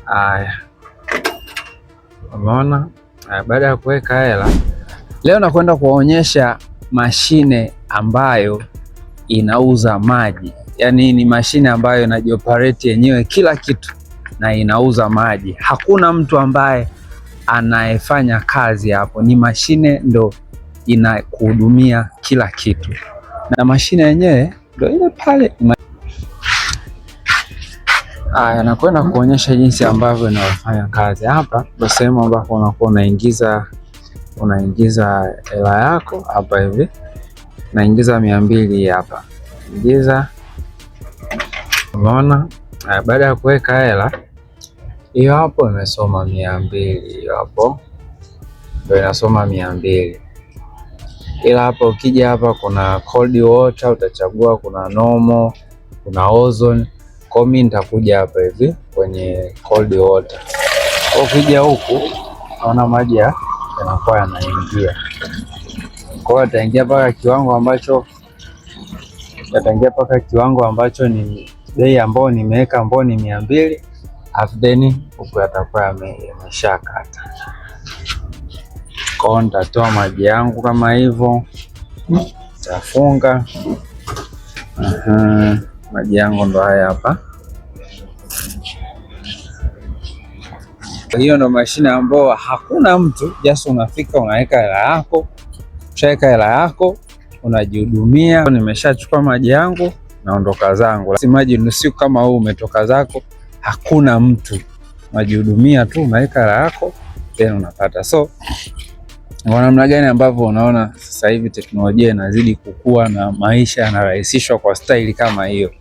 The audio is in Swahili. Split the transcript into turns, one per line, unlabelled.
Haya, umeona? Baada ya kuweka hela, leo nakwenda kuwaonyesha mashine ambayo inauza maji. Yaani ni mashine ambayo inajioperate yenyewe kila kitu na inauza maji. Hakuna mtu ambaye anayefanya kazi hapo, ni mashine ndo inakuhudumia kila kitu, na mashine yenyewe ndo ile pale. Haya, nakwenda kuonyesha jinsi ambavyo inafanya kazi. Hapa ndo sehemu ambapo unakuwa unaingiza hela yako hapa hivi, naingiza 200 hapa, ingiza. Umeona? Baada ya kuweka hela hiyo hapo imesoma 200, hiyo hapo ndo inasoma 200. Ila hapa ukija hapa kuna cold water utachagua, kuna normal, kuna ozone. Kwa mimi nitakuja hapa hivi kwenye cold water. Kwa ukija huku naona maji yanakuwa yanaingia, kwa hiyo yataingia mpaka kiwango ambacho ni bei ambayo nimeweka ambayo ni 200, afu then huku yatakuwa yameshakata. Kwa hiyo nitatoa maji yangu kama hivyo, nitafunga. Maji yangu ndo haya hapa. Hiyo ndo mashine ambayo hakuna mtu, just unafika unaweka hela yako, ukishaweka hela yako unajihudumia. Nimeshachukua maji yangu naondoka zangu. Si maji nusu kama huu umetoka zako, hakuna mtu, unajihudumia tu, unaweka hela yako then unapata. So kwa namna gani ambavyo unaona sasa hivi teknolojia inazidi kukua na maisha yanarahisishwa kwa staili kama hiyo.